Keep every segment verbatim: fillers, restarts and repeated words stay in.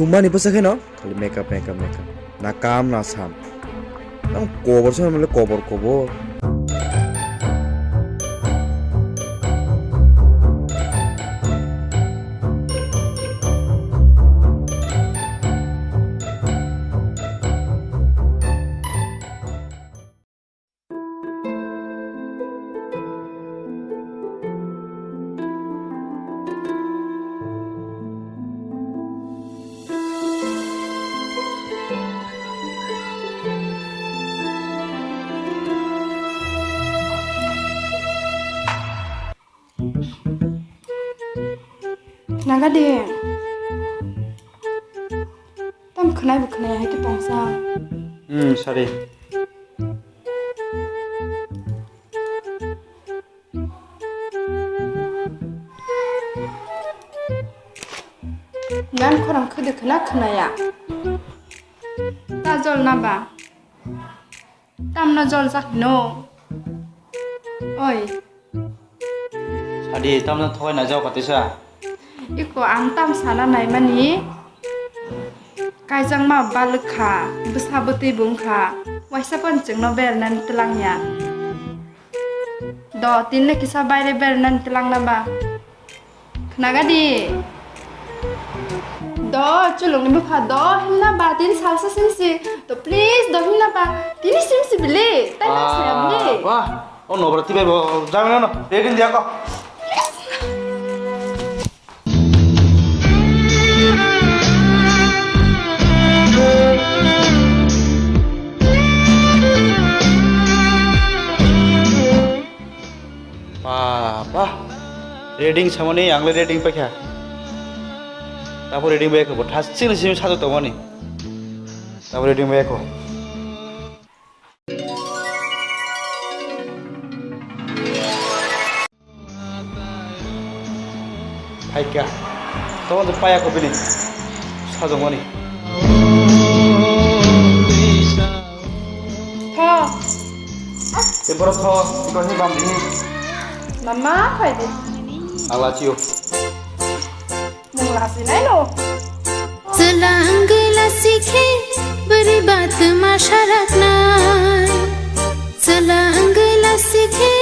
Bumani bwsa kheno khali makeup, makeup, makeup. Na kam na sam. Tamo kobor se male kobor, kobor. Naga de. Tam khwnai bo khwnai hai khe tongsa. Hmm, sorry. Nan khorang khwdwi khwna khwnaya. Ta jol na ba? Tamno jol jak no? Oi. Sadi, tamno thogwi na jao katisa? Iko ang tam sana naimani. Kaijakma balwk kha, bwsa bwtwi bo wng kha. Waisa pon chwngno bernani twlang ya. Do, tinne kisa baire bernani twlang na ba? Khnaga di. Do, chulungni bwkha do himna ba, tini salsa simsi. Do, please, do himna ba. Tini simsi bili, tai nang saya bili. Wah, wah. O nobra tibai bo, jamina no. Ready dia ko. Ba, ba. Reading samani ang le reading paikha. Tapo reading bai ko thas chini simi sado tongmani. Tapo reading bai ko. Phaikha. Tamo to paya ko bini. Sajongmani. Tho. Te borok tho, iko hi bam di. Mama, phai di. Ang lachiyo. Nwng lasinai no? Chwla wngwi lasikhe bwrwi ba twma saraknai. Chwla wngwi lasikhe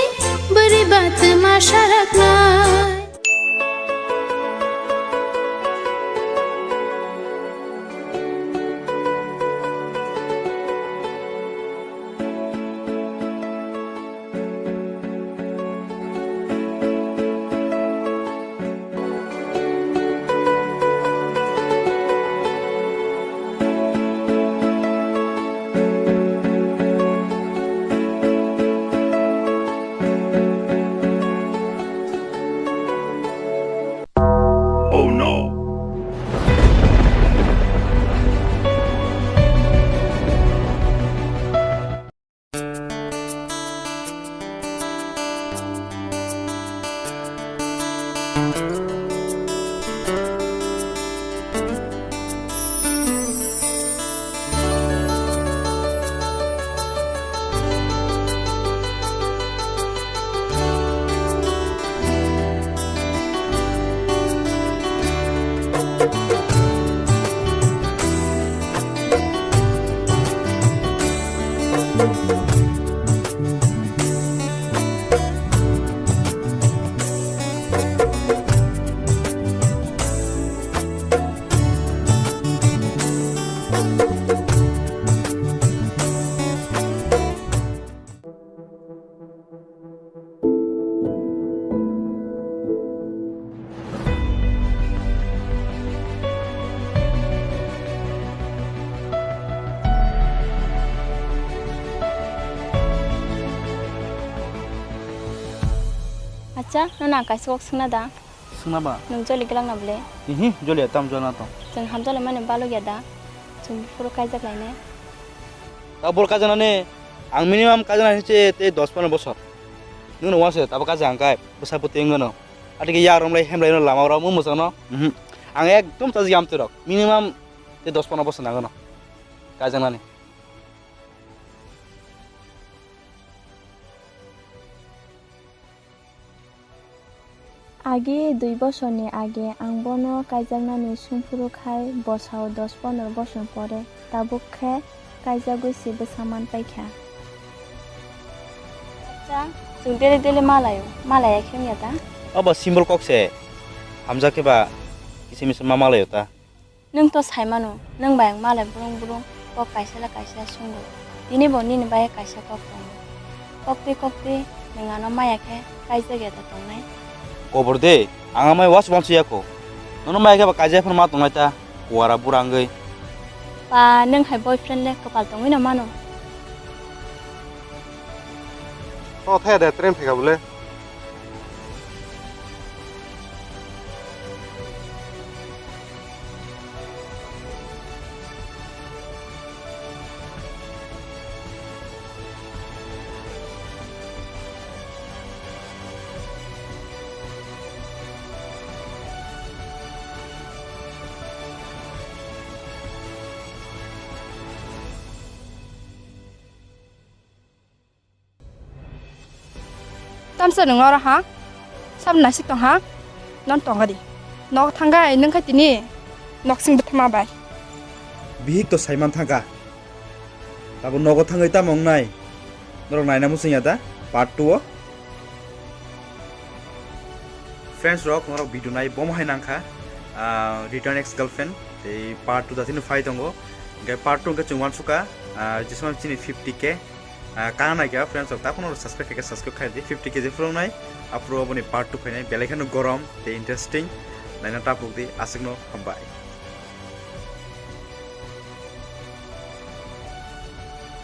bwrwi ba twma saraknai. Oh no! Acha, nono ang kaisa kok swngna da? Swngna ba? Nwng joli glak na bwle? Ihi, joli ya, tam jol na to. Chwng hamjak lai mani balok ya da? Chwng buphuru kaijak lai ne? Tabuk kaijak nani, ang minimum kaijak nani se tei dos pondro bosor. Nwng no wanse, tabuk kaijak ang kai, bwsa bwtwi wngwi no. Atike yak romlai hemlai no lama rok mung mwchang no. Mhm. Ang ekdom chajak yam twi rok. Minimum tei dos pondro bosor nangwi no. Kaijak nani. Age dui bosorni age ang bono kaijaknani sungphuru khai bosao dos pondro bosor pore tabuk khe kaijagwi se bwsa man paikha. Acha, chwng daily daily malaio, malaya khe wngya da? Obo simple kok se, hamjakhe ba kisa misa ma malaio ta. Nwng to sai mano, nwng bai ang malai brung brung kok kaisa le kaisa swngo. Tini bo nini bai kaisa kok tongo. Koktwi koktwi nwng ano maya khe kaijak ya da tongnai? Kobor de, ang amai was wansu yako. Nono maya khe ba kaijak phano ma tongnai ta, kuwara bura wngwi. Ba, nwng hai boyfriend le kwpal tongwi no mano? To thaya de, train phaikha bole. Tamsa nwng oro ha? Sab nasik tong ha? Non tonga di. Nok thangga ai nwng khai tini. Nok sing bwthama bai. Bihik to saiman thangka. Tabo nogo thangwi tamo wngnai. Norok naina muchung ya da? Part two o. Friends rok, norok video nai bomo hai nangkha. Ah, Return Ex Girlfriend. Tei part two da tini phai tongo. Hingke part two hingke chwng wansukha. Ah, jisman chini fifty K. Ah, kana naikha friends rok, takhwno subscribe khaikhe subscribe khaidi, fifty K je phulungnai, aphuru oboni part two phainai, belai kheno gorom tei interesting, naina tapukdi, aswkno hambai.